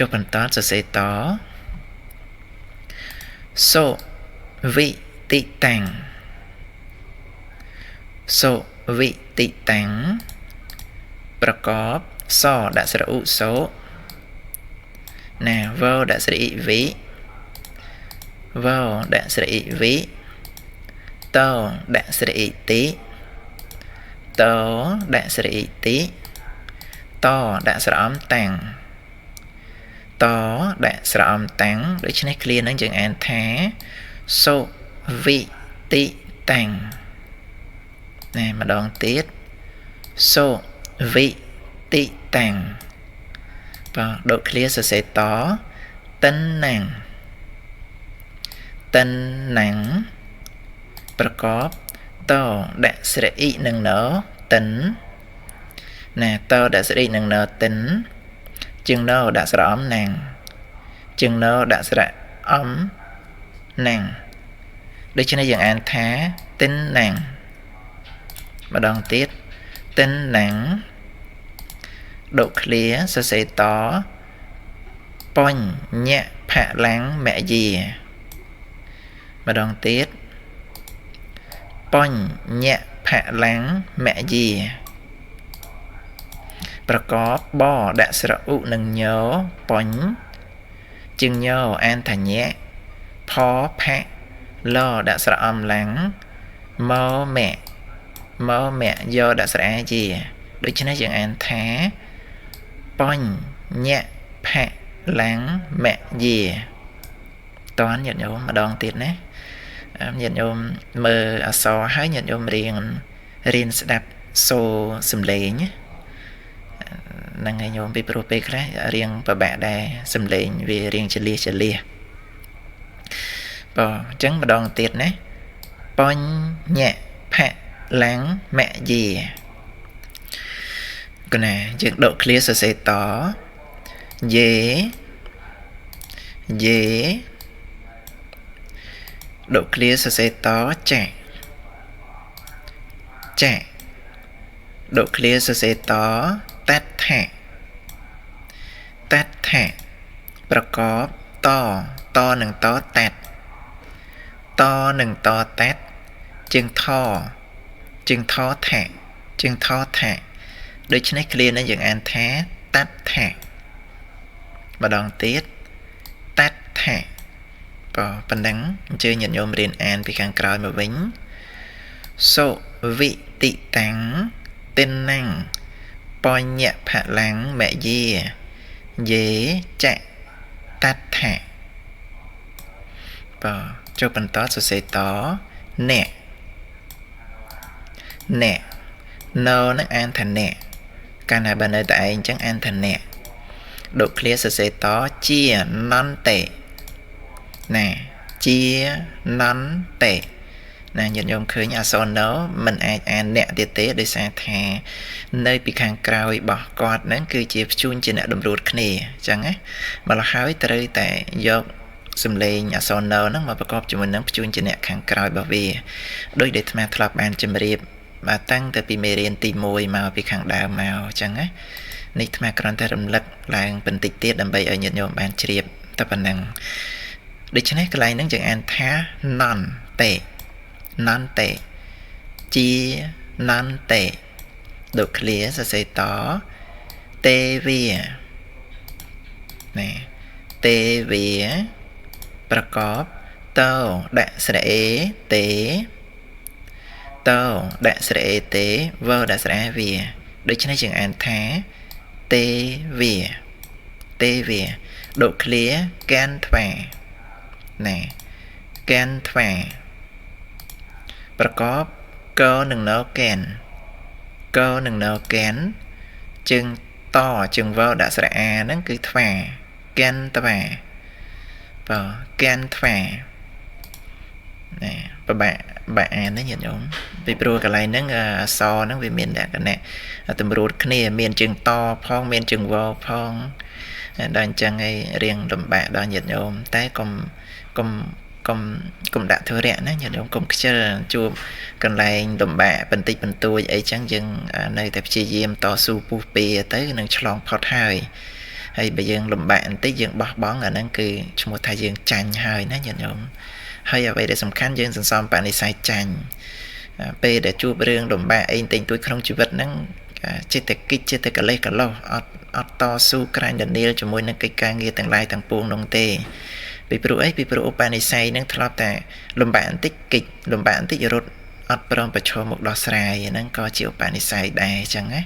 ចុះបន្តសរសេរតសុវិតិតាំងសុវិតិតាំងប្រកបសដាក់ស្រៈឧសូណាវដាក់ស្រៈអ៊ីវិវដាក់ស្រៈអ៊ីវិតដាក់ស្រៈអ៊ីតិតដាក់ស្រៈអ៊ីតិតដាក់ស្រៈអំតាំងតដាក់ស្រៈអំតាំងដូច្នេះឃ្លានឹងយើងអានថាសុវិតិតាំងណាម្ដងទៀតសុវិតិតាំងបាទដកឃ្លាសរសេរតតិនណាំងតិនណាំងប្រកបតដាក់ស្រៈអ៊ីនឹងណតិនណាតដាក់ស្រៈអ៊ីនឹងណតិនជាងណដាក់ស្រៈអំណាំងជាងណដាក់ស្រៈអំណាំងដូច្នេះយើងអានថាតិនណាំងម្ដងទៀតតិនណាំងដកឃ្លាសរសេរតបញ្ញផលាំងមយាម្ដងទៀតបញ្ញផលាំងមយាប្រកបបដាក់ស្រៈឧនឹងញបញ្ញជាងញអានថាញៈផផៈលដាក់ស្រៈអំឡាំងមមៈមមៈយកដាក់ស្រៈអាជាដូច្នេះយើងអានថាបញ្ញផលាំងមយាតន់ញាតិញោមម្ដងទៀតណាញាតិញោមមើលអក្សរហើយញាតិញោមរៀនស្ដាប់សូរសំឡេងហ្នឹងហើយញោមពីព្រោះពេលខ្លះរៀងពិបាកដែរសំឡេងវារៀងចលៀសចលៀសបាទអញ្ចឹងម្ដងទៀតណាបញ្ញផលាំងមយាកណាយើងដកឃ្លាសរសេរតយេយេដកឃ្លាសរសេរតចាចាដកឃ្លាសរសេរតតថៈតថៈប្រកបតតនឹងតតាត់តនឹងតតាត់ជាងថជាងថថៈជាងថថៈដូច្នេះឃ្លានេះយើងអានថាតថៈម្ដងទៀតតថៈបាទប៉ុណ្ណឹងអញ្ជើញញាតិញោមរៀនអានពីខាងក្រោយមកវិញសុវិតិតាំងតិនណាំងបញ្ញផលាំងមយាយេចៈតថៈបាទចុះបន្តសរសេរតអ្នកអ្នកណនឹងអានថាអ្នកកាលណាបើនៅតែឯងអញ្ចឹងអានថាអ្នកដកឃ្លាសរសេរតជានន្តិណាជានន្តិណាញាតិញោមឃើញអក្សរណមិនអាចអានអ្នកទៀតទេដោយសារថានៅពីខាងក្រោយរបស់គាត់ហ្នឹងគឺជាព្យួនជាអ្នកតម្រួតគ្នាអញ្ចឹងណាម្ល៉េះហើយត្រូវតែយកសំឡេងអក្សរណហ្នឹងមកប្រកបជាមួយនឹងព្យួនជាអ្នកខាងក្រោយរបស់វាដោយដែលអាត្មាធ្លាប់បានជម្រាបបាទតាំងតែពីមេរៀនទី1មកពីខាងដើមមកអញ្ចឹងណានេះអាត្មាគ្រាន់តែរំលឹកឡើងបន្តិចទៀតដើម្បីឲ្យញាតិញោមបានជ្រាបតែប៉ុណ្ណឹងដូច្នេះកន្លែងហ្នឹងយើងអានថានន្តិនន្តិជានន្តិដកឃ្លាសរសេរតទេវាណាទេវាប្រកបតដាក់ស្រៈអេទេតដាក់ស្រៈអេទេវដាក់ស្រៈវាដូច្នេះយើងអានថាទេវាទេវាដកឃ្លាកានថ្វាណាកានថ្វាប្រកបកនឹងណកែនកនឹងណកែនជើងតជើងវដាក់ស្រៈអាហ្នឹងគឺថ្វាកានថ្វាបាទកានថ្វាណាពិបាកបាក់អានណាញាតិញោមពីព្រោះកន្លែងហ្នឹងអក្សរហ្នឹងវាមានលក្ខណៈតម្រួតគ្នាមានជើងតផងមានជើងវផងដល់អញ្ចឹងឯងរៀងលំបាកដល់ញាតិញោមតែកុំកុំកុំកុំដាក់ធរៈណាញាតិញោមកុំខ្ជិលជួបកន្លែងលំបាកបន្តិចបន្តួចអីចឹងយើងនៅតែព្យាយាមតស៊ូពុះពៀទៅនឹងឆ្លងផុតហើយហ ហើយបើយើងលំបាកបន្តិចយើងបោះបង់អាហ្នឹងគឺឈ្មោះថាយើងចាញ់ហើយណាញាតិញោមហើយអ្វីដែលសំខាន់យើងសន្សំបនិស្ស័យចាញ់ពេលដែលជួបរឿងលំបាកអីបន្តិចបន្តួចក្នុងជីវិតហ្នឹងចិត្តតែគិតចិត្តតែកលេសកលោះអត់តស៊ូក្រាញ់ដនាលជាមួយនឹងកិច្ចការងារទាំងឡាយទាំងពួងនោះទេពីព្រោះអីពីព្រោះឧបនិស្ស័យនឹងធ្លាប់តែលំបាកបន្តិចគិចលំបាកបន្តិចរត់អត់ព្រមប្រឈមមុខដោះស្រាយហ្នឹងក៏ជាឧបនិស្ស័យដែរអញ្ចឹងណា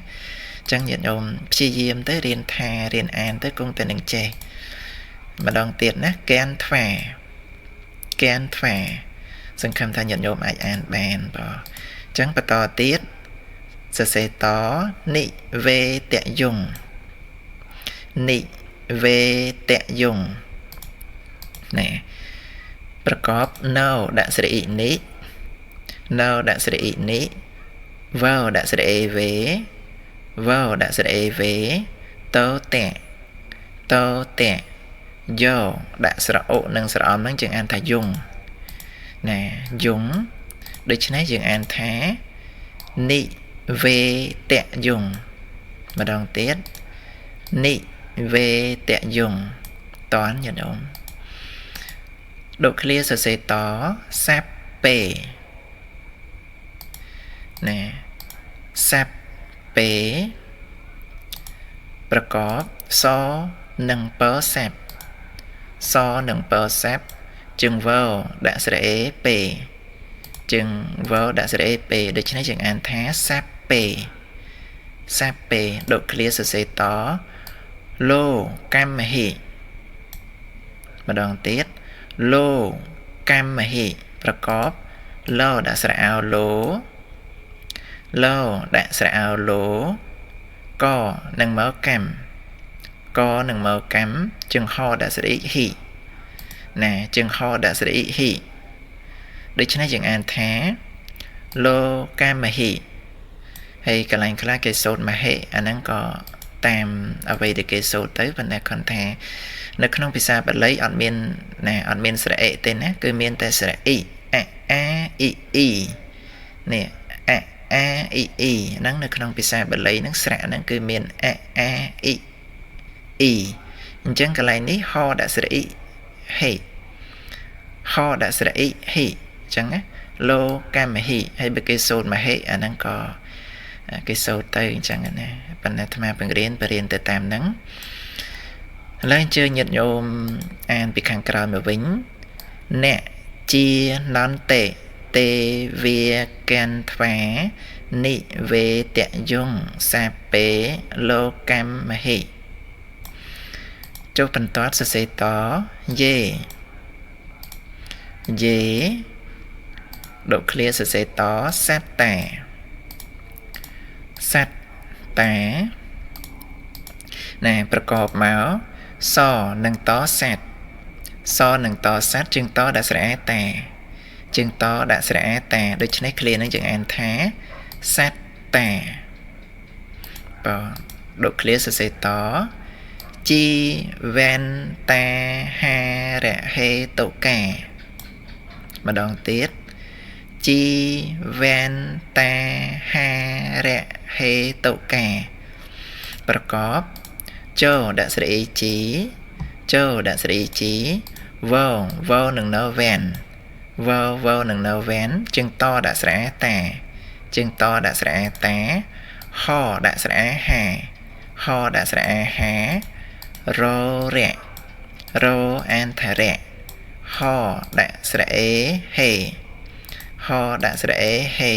អញ្ចឹងញាតិញោមព្យាយាមទៅរៀនថារៀនអានទៅគង់តែនឹងចេះម្ដងទៀតណាកែនថ្វាកែនថ្វាសង្ឃឹមថាញាតិញោមអាចអានបានបាទអញ្ចឹងបន្តទៀតសរសេរតនិវេតយងនិវេតយងណែប្រកបនៅដាក់ស្រៈអ៊ីនិនៅដាក់ស្រៈអ៊ីនិវោដាក់ស្រៈអេវេវោដាក់ស្រៈអេវេតោតៈតោតៈយោដាក់ស្រៈឧនិងស្រៈអំហ្នឹងយើងអានថាយងណាយងដូច្នេះយើងអានថានិវេតយងម្ដងទៀតនិវេតយងតនញាតិញោមដកឃ្លាសរសេរតសាប់ពេណាសាប់ពេប្រកបសនិងពសាប់សនិងពសាប់ជើងវដាក់ស្រៈអេពេជើងវដាក់ស្រៈអេពេដូច្នេះយើងអានថាសាប់ពេសាប់ពេដកឃ្លាសរសេរតលោកម្មហិម្ដងទៀតលោកម្មហិប្រកបលោដាក់ស្រៈអោលោលោដាក់ស្រៈអោលោកនឹងមកកម្មកនឹងមកកម្មជើងហដាក់ស្រៈអ៊ីហិណាជើងហដាក់ស្រៈអ៊ីហិដូច្នេះយើងអានថាលោកម្មហិហើយកន្លែងខ្លះគេសូត្រមហិអាហ្នឹងក៏តាមអ្វីដែលគេសូត្រទៅប៉ុន្តែគ្រាន់ថានៅក្នុងភាសាបាលីអត់មានណាអត់មានស្រៈអិទេណាគឺមានតែស្រៈអ៊ីអអាអ៊ីអ៊ីនេះអអាអ៊ីអ៊ីហ្នឹងនៅក្នុងភាសាបាលីហ្នឹងស្រៈហ្នឹងគឺមានអអាអ៊ីអ៊ីអញ្ចឹងកន្លែងនេះហដាក់ស្រៈអ៊ីហេហដាក់ស្រៈអ៊ីហេអញ្ចឹងណាលោកម្មហិហើយបើគេសូត្រមហិអាហ្នឹងក៏គេសូត្រទៅអញ្ចឹងណាប៉ុន្តែអាត្មាបង្រៀនបរៀនទៅតាមហ្នឹងឥឡូវអញ្ជើញញាតិញោមអានពីខាងក្រោយមកវិញអ្នកជានន្តិទេវាកន្ថ្វានិវេតយងសាពេលោកម្មហិចុះបន្តសរសេរតយេយេដកឃ្លាសរសេរតសត្តាសត្តាណែប្រកបមកសនិងតសត្វសនិងតសត្វជើងតដាក់ស្រៈអាតាជើងតដាក់ស្រៈអាតាដូច្នេះឃ្លានឹងយើងអានថាសត្តាបាទដកឃ្លាសរសេរតជីវន្តាហារហេតុកាម្ដងទៀតជីវន្តាហារហេតុកាប្រកបចូលដាក់ស្រៈអ៊ីជីចូលដាក់ស្រៈអ៊ីជីវវនឹងនៅវ៉ែនវវនឹងនៅវ៉ែនជើងតដាក់ស្រៈអាតាជើងតដាក់ស្រៈអាតាហដាក់ស្រៈអាហាហដាក់ស្រៈអាហាររៈរអានថារៈហដាក់ស្រៈអេហេហដាក់ស្រៈអេហេ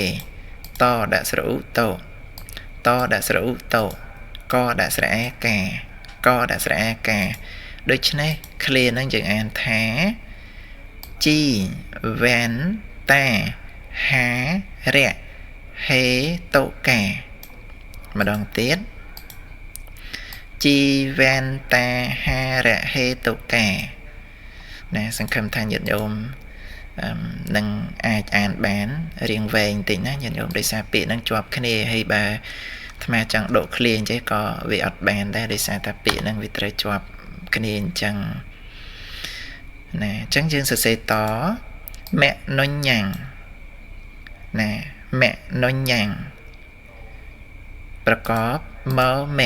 តដាក់ស្រៈឧតោតដាក់ស្រៈឧតោកដាក់ស្រៈអាកាកដាក់ស្រៈអាកាដូច្នេះឃ្លាហ្នឹងយើងអានថាជីវន្តាហារៈហេតុកាម្ដងទៀតជីវន្តាហារៈហេតុកាណាសង្ឃឹមថាញាតិញោមនឹងអាចអានបានរៀងវែងបន្តិចណាញាតិញោមដោយសារពាក្យហ្នឹងជាប់គ្នាហើយបើអាត្មាចង់ដកឃ្លាអញ្ចេះក៏វាអត់បានដែរដោយសារតែពាក្យហ្នឹងវាត្រូវជាប់គ្នាអញ្ចឹងណាអញ្ចឹងយើងសរសេរតមនុញ្ញੰណាមនុញ្ញੰប្រកបមម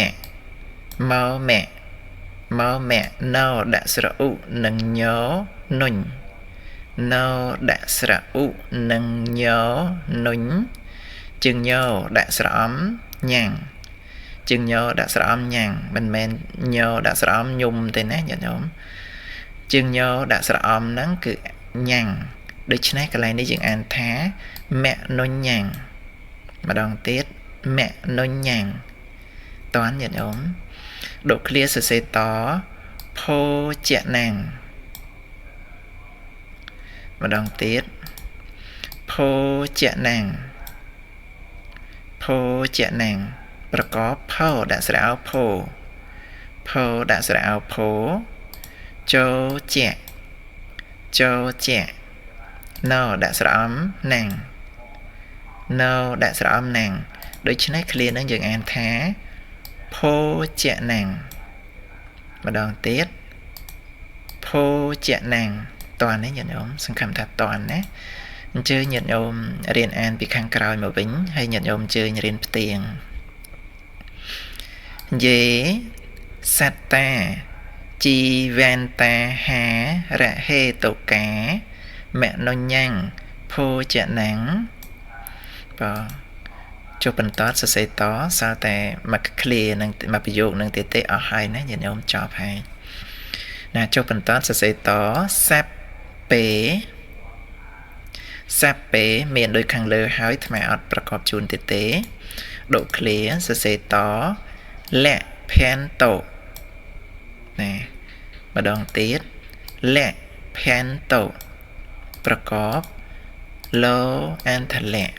មម មកមៈណោដាក់ស្រៈឧនិងញនុញណោដាក់ស្រៈឧនិងញនុញជើងញដាក់ស្រអំញ៉ាំងជើងញដាក់ស្រអំញ៉ាំងមិនមែនញដាក់ស្រអំញុំទេណាញាតិញោមជើងញដាក់ស្រអំហ្នឹងគឺញ៉ាំងដូច្នេះកន្លែងនេះយើងអានថាមនុញញ៉ាំងម្ដងទៀតមនុញញ៉ាំងតន់ញាតិញោមដកឃ្លាសរសេរតភោជណាំងម្ដងទៀតភោជណាំងភោជណាំងប្រកបផោដាក់ស្រៈអោផោផោដាក់ស្រៈអោផោចូលជាចូលជាណោដាក់ស្រអំណាំងណោដាក់ស្រអំណាំងដូច្នេះឃ្លានឹងយើងអានថាភោជណាំងម្ដងទៀតភោជណាំងតន់នេះញាតិញោមសង្ឃឹមថាតន់ណាអញ្ជើញញាតិញោមរៀនអានពីខាងក្រោយមកវិញហើយញាតិញោមអញ្ជើញរៀនផ្ទៀងយេសត្តាជីវន្តាហារហេតុកាមនុញ៉ាំងភោជណាំងបាទចុះបន្តសរសេរតសល់តែមួយឃ្លានឹងមួយប្រយោគនឹងទៀតទេអស់ហើយណាញាតិញោមចប់ហើយណាចុះបន្តសរសេរតសាប់ពេសាប់ពេមានដូចខាងលើហើយថ្មអត់ប្រកបជូនទៀតទេដកឃ្លាសរសេរតលៈភន្តោណាម្ដងទៀតលៈភន្តោប្រកបលោអានថលៈ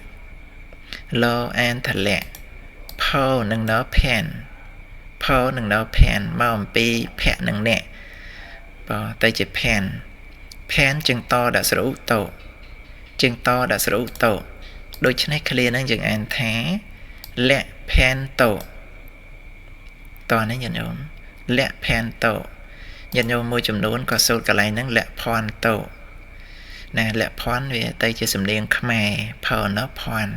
លោអានថលៈផោនិងណផានផោនិងណផានមកអំពីភៈនិងអ្នកបើទៅជាផានផានជាងតដាក់ស្រឧតោជាងតដាក់ស្រឧតោដូច្នេះឃ្លានឹងយើងអានថាលៈភន្តោតនេះញាតិញោមលៈភន្តោញាតិញោមមួយចំនួនក៏សូត្រកន្លែងហ្នឹងលៈភន្តោណាលៈភ័ណ្ឌវាទៅជាសំនៀងខ្មែរផណភ័ណ្ឌ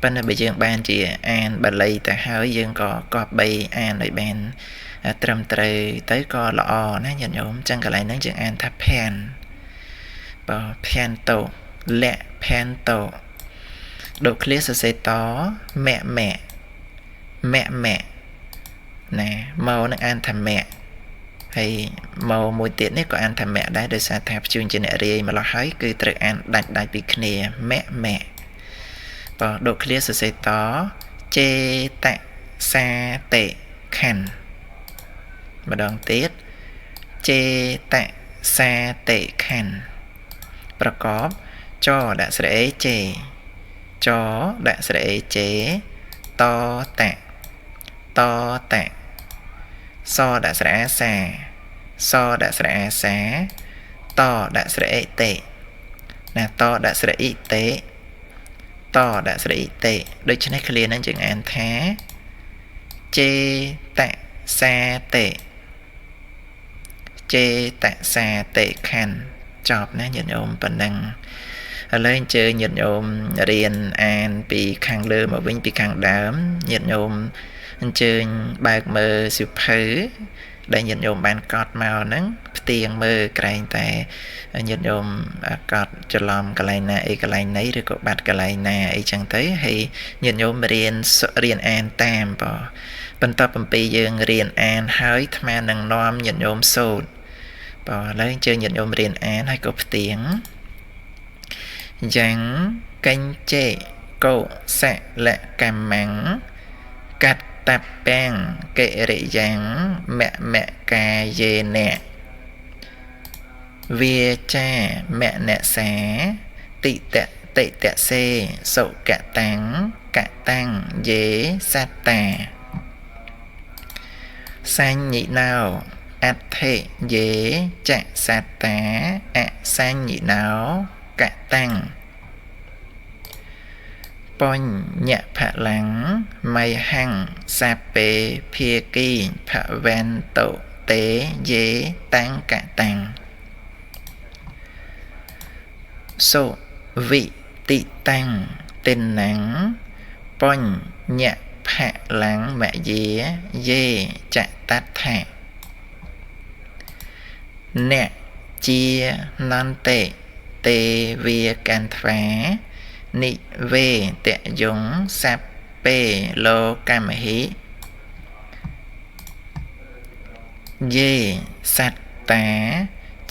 ប៉ុន្តែបើយើងបានជាអានបាលីទៅហើយយើងក៏គប្បីអានឲ្យបានត្រឹមត្រូវទៅក៏ល្អណាញាតិញោមចឹងកន្លែងហ្នឹងយើងអានថាភ័ណ្ឌបើភ័ណ្ឌតោលៈភ័ណ្ឌតោដកឃ្លាសរសេរតមៈមៈមៈមៈណាមកនឹងអានថាមៈហើយមកមួយទៀតនេះក៏អានថាមៈដែរដោយសារថាព្យួនជាអ្នករាយម្ល៉េះហើយគឺត្រូវអានដាច់ដាច់ពីគ្នាមៈមៈបើដកឃ្លាសរសេរតចេតសាតិខណ្ឌម្ដងទៀតចេតសាតិខណ្ឌប្រកបចដាក់ស្រៈអេចេចដាក់ស្រៈអេចេតតៈតតៈសដាក់ស្រៈអាសាសដាក់ស្រៈអាសាតដាក់ស្រៈអេតេណាតដាក់ស្រៈអ៊ីតេតដាក់ស្រៈអ៊ីតេដូច្នេះឃ្លានឹងយើងអានថាចេតសាតិចេតសាតិខណ្ឌចប់ណាញាតិញោមប៉ុណ្ណឹងឥឡូវអញ្ជើញញាតិញោមរៀនអានពីខាងលើមកវិញពីខាងដើមញាតិញោមអញ្ជើញបើកមើលសៀវភៅដែលញាតិញោមបានកត់មកហ្នឹងផ្ទៀងមើលក្រែងតែញាតិញោមកត់ច្រឡំកន្លែងណាអីកន្លែងណីឬក៏បាត់កន្លែងណាអីចឹងទៅហើយញាតិញោមរៀនអានតាមបើបន្ទាប់អំពីយើងរៀនអានហើយអាត្មានឹងនាំញាតិញោមសូត្របើឥឡូវអញ្ជើញញាតិញោមរៀនអានហើយក៏ផ្ទៀងយ៉ាងកញ្ចេកុសលកម្មੰកតពាំងកិរិយ៉ាងមមកាយេនៈវាចាមនសាតិតតិតសេសុកតាំងកតាំងយេសត្តាសញ្ញិណោអដ្ឋិយេចសត្តាអសញ្ញិណោកតាំងបញ្ញផលាំងមៃហੰសាពេភាគីភវន្តោតេយេតាំងកតាំងសុវិតិតាំងតិណੰបញ្ញផលាំងមយាយេចតដ្ឋៈ អ្នកជានន្តិទេវាកន្ថ្វានិវេតយងសัพពេលោកមហិយេសត្តា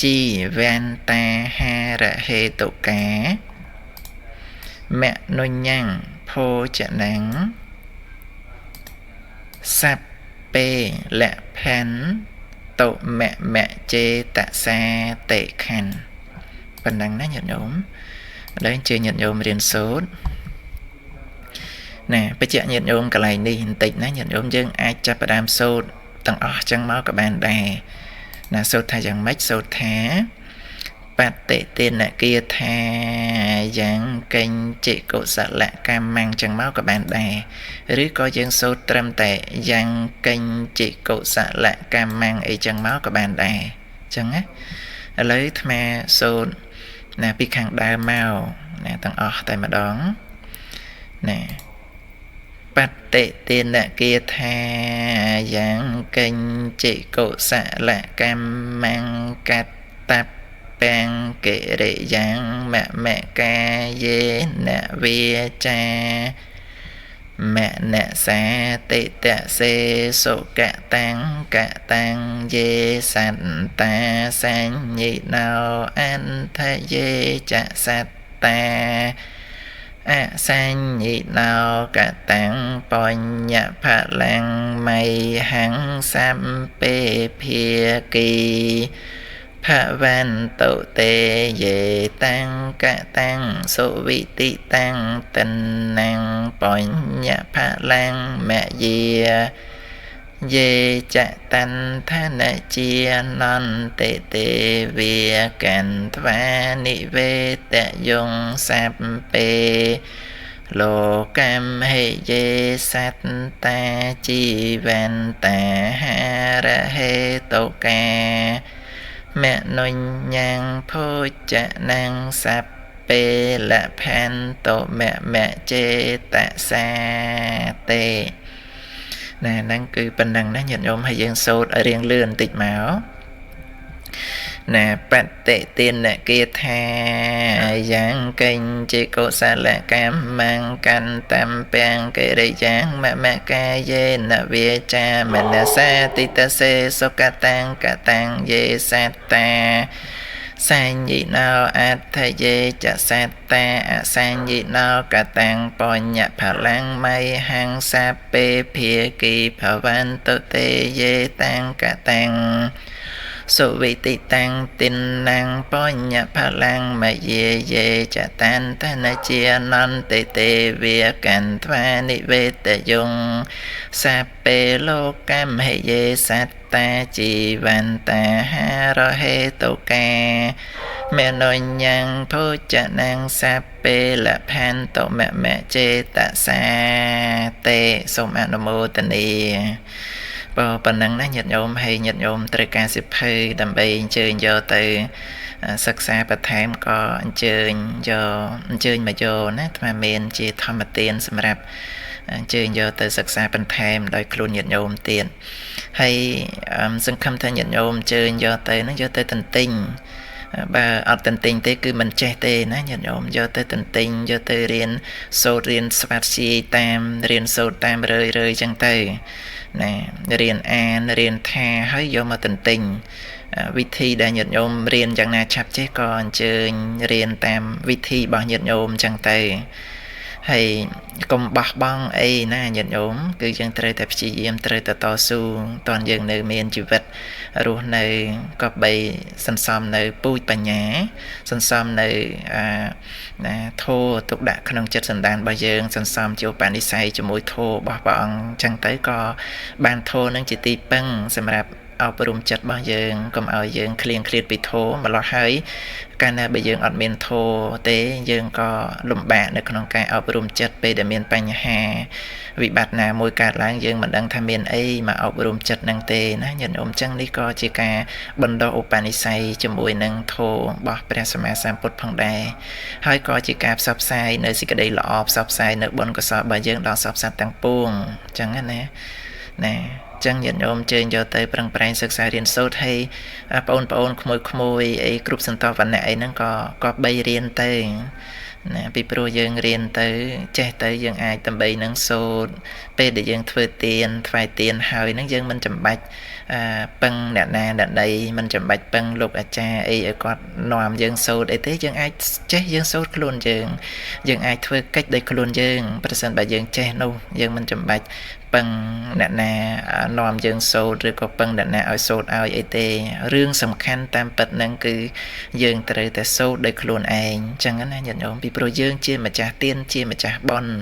ជីវន្តាហារហេតុកាមនុញ្ញੰភោចនំសัพពេលផាន់តុមមចេតសាតិខណ្ឌប៉ុណ្ណឹងណាញាតិញោមឥឡូវអញ្ជើញញាតិញោមរៀនសូត្រណាបញ្ជាក់ញាតិញោមកន្លែងនេះបន្តិចណាញាតិញោមយើងអាចចាប់ផ្ដើមសូត្រទាំងអស់ចឹងមកក៏បានដែរណាសូត្រថាយ៉ាងម៉េចសូត្រថាបតិទានគាថាយ៉ាងកញ្ចិកុសលកម្មំចឹងមកក៏បានដែរឬក៏យើងសូត្រត្រឹមតែយ៉ាងកញ្ចិកុសលកម្មំអីចឹងមកក៏បានដែរចឹងណាឥឡូវអាត្មាសូត្រណាពីខាងដើមមកណាទាំងអស់តែម្ដងណាបតិទានគាថាយ៉ាងកញ្ចិកុសលកម្មំកតពាំងកិរិយ៉ាងមមកាយេនវាចាមនសាតិតសេសុកតាំងកតាំងយេសន្តាសញ្ញិណោអន្ធយេចសត្តាអសញ្ញិណោកតាំងបញ្ញផលាំងមៃហੰសម្ពេភាគីភវន្តុទេយេតាំងកតាំងសុវិតិតាំងតិណੰបញ្ញផលាំងមយាយេចតន្ធនជានន្តិទេវាកន្ថ្វានិវេតយងសัพពេលោកមហិយេសត្តាជីវន្តាហារហេតុកាមនុញ្ញੰភោចនំសัพពេលផន្តមមចេតសាទេណាហ្នឹងគឺប៉ុណ្ណឹងណាញាតិញោមហើយយើងសូត្រឲ្យរៀងលឿនបន្តិចមកណាបតិទានគាថាយ៉ាងកញ្ចិកុសលកម្មំកន្តំពាំងកិរិយ៉ាងមមកាយេនវាចាមនសាតិតសេសុកតាំងកតាំងយេសត្តាសញ្ញិណោអត្ថយេចសត្តាអសញ្ញិណោកតាំងបញ្ញផលាំងមៃហੰសពេភាគីភវន្តុទេយេតាំងកតាំងសុវិតិតាំងតិណੰបញ្ញផលាំងមយាយេចតន្តនជានន្តិទេវាកន្ថ្វានិវេតយងសពេលោកមហិយេសត្តាជីវន្តាហារហេតុកាមនុញ្ញੰភោចនំសពេលផន្តមមចេតសាទេសូមអនុមោទនាបើប៉ុណ្ណឹងណាញាតិញោមហើយញាតិញោមត្រូវការសិភៅដើម្បីអញ្ជើញយកទៅសិក្សាបន្ថែមក៏អញ្ជើញយកអញ្ជើញមកយកណាអាត្មាមានជាធម្មទានសម្រាប់អញ្ជើញយកទៅសិក្សាបន្ថែមដោយខ្លួនញាតិញោមទៀតហើយសង្ឃឹមថាញាតិញោមអញ្ជើញយកទៅហ្នឹងយកទៅទន្ទិញបើអត់ទន្ទិញទេគឺមិនចេះទេណាញាតិញោមយកទៅទន្ទិញយកទៅរៀនសូត្ររៀនស្វាត់ជាយតាមរៀនសូត្រតាមរឿយរឿយចឹងទៅណារៀនអានរៀនថាហើយយកមកទន្ទិញវិធីដែលញាតិញោមរៀនយ៉ាងណាឆាប់ចេះក៏អញ្ជើញរៀនតាមវិធីរបស់ញាតិញោមចឹងទៅហើយកុំបោះបង់អីណាញាតិញោមគឺយើងត្រូវតែព្យាយាមត្រូវតែតស៊ូតនយើងនៅមានជីវិតរស់នៅក៏បីសន្សំនៅពូជបញ្ញាសន្សំនៅណាធម៌ទុកដាក់ក្នុងចិត្តសន្តានរបស់យើងសន្សំជាឧបនិស្ស័យជាមួយធម៌របស់ព្រះអង្គចឹងទៅក៏បានធម៌នឹងជាទីពឹងសម្រាប់អប់រំចិត្តរបស់យើងកុំឲ្យយើងឃ្លៀងឃ្លាតពីធម៌ម្ល៉េះហើយកាលណាបើយើងអត់មានធម៌ទេយើងក៏លំបាកនៅក្នុងការអប់រំចិត្តពេលដែលមានបញ្ហាវិបត្តិណាមួយកើតឡើងយើងមិនដឹងថាមានអីមកអប់រំចិត្តនឹងទេណាញាតិញោមចឹងនេះក៏ជាការបណ្ដុះឧបនិស្ស័យជាមួយនឹងធម៌របស់ព្រះសម្មាសម្ពុទ្ធផងដែរហើយក៏ជាការផ្សព្វផ្សាយនៅសេចក្តីល្អផ្សព្វផ្សាយនៅបុណ្យកុសលរបស់យើងដល់សព្វសត្វទាំងពួងចឹងណាណា ចឹងញាតិញោមជើញយកទៅប្រឹងប្រែងសិក្សារៀនសូត្រ ហើយបងប្អូនក្មួយៗអីគ្រប់សន្តវណ្ណៈអីហ្នឹងក៏បីរៀនទៅណា ពីព្រោះយើងរៀនទៅចេះទៅ យើងអាចដើម្បីនឹងសូត្រពេលដែលយើងធ្វើទានថ្វាយទានហើយហ្នឹង យើងមិនចាំបាច់ពឹងអ្នកណាអ្នកណី មិនចាំបាច់ពឹងលោកអាចារ្យអីឲ្យគាត់នាំយើងសូត្រអីទេ យើងអាចចេះយើងសូត្រខ្លួនយើង យើងអាចធ្វើកិច្ចដោយខ្លួនយើង ប្រសិនបើយើងចេះនោះ យើងមិនចាំបាច់ពឹងអ្នកណានាំយើងសូត្រ ឬក៏ពឹងអ្នកណាឲ្យសូត្រឲ្យអីទេ។ រឿងសំខាន់តាមពិតហ្នឹងគឺយើងត្រូវតែសូត្រដោយខ្លួនឯងអញ្ចឹងណាញាតិញោម ពីព្រោះយើងជាម្ចាស់ទានជាម្ចាស់បុណ្យ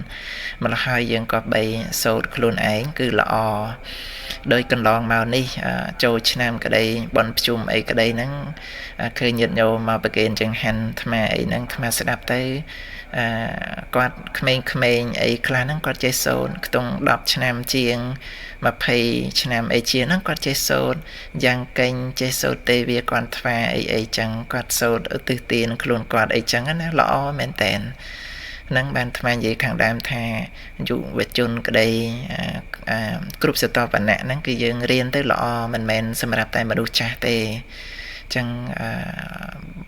ម្ល៉េះហើយ យើងក៏បីសូត្រខ្លួនឯងគឺល្អ។ ដោយកន្លងមកនេះ ចូលឆ្នាំក្តី បុណ្យភ្ជុំអីក្តីហ្នឹង ឃើញញាតិញោមមកប្រគេនចង្ហាន់អាត្មាអីហ្នឹង អាត្មាស្ដាប់ទៅ អឺគាត់ក្មេងៗអីខ្លះហ្នឹងគាត់ចេះសូត្រ ខ្ទង់10ឆ្នាំជាង20ឆ្នាំអីជាងហ្នឹង គាត់ចេះសូត្រយ៉ាងកេញ ចេះសូត្រទេវាគាត់ថ្វាអីអីចឹង គាត់សូត្រឧទ្ទិសទានខ្លួនគាត់អីចឹងណា ល្អមែនតែននឹងបាន។ អាត្មានិយាយខាងដើមថាយុវជនក្តីគ្រប់សតវណ្ណៈហ្នឹង គឺយើងរៀនទៅល្អ មិនមែនសម្រាប់តែមនុស្សចាស់ទេ ចឹង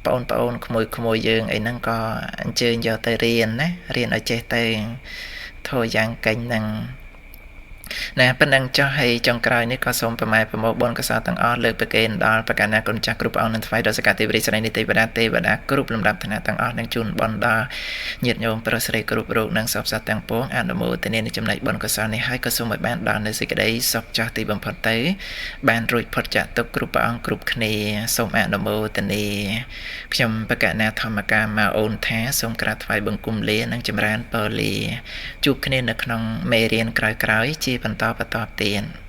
បងប្អូនក្មួយក្មួយយើងអីហ្នឹងក៏អញ្ជើញយកទៅរៀនណា រៀនឲ្យចេះទៅធោយ៉ាងកេញហ្នឹងណា។ ប៉ុណ្ណឹងចុះ ហើយចុងក្រោយនេះក៏សូមប្រម៉ែប្រមោបុណ្យកុសលទាំងអស់លើកប្រគេនដល់ប្រកាសណាគុណចាស់គ្រប់អង្គ នឹងថ្វាយដល់សកទេវរីស្រីនីទេវតាទេវតាគ្រប់លំដាប់ឋានៈទាំងអស់ នឹងជូនបុណ្យដល់ញាតិញោមប្រុសស្រីគ្រប់រូប និងសពសត្វទាំងពួង អនុមោទនានឹងចំណែកបុណ្យកុសលនេះហើយ ក៏សូមឲ្យបានដល់នៅសេចក្តីសុខចោះទីបំផុតទៅ បានរួចផុតចាកទុក្ខគ្រប់ព្រះអង្គគ្រប់គ្នា សូមអនុមោទនា។ ខ្ញុំបកណាធម្មកាមកអូនថា សូមក្រាបថ្វាយបង្គំលា និងចម្រើនពរលា ជួបគ្នានៅក្នុងមេរៀនក្រោយៗជាបន្តបន្តទៀត។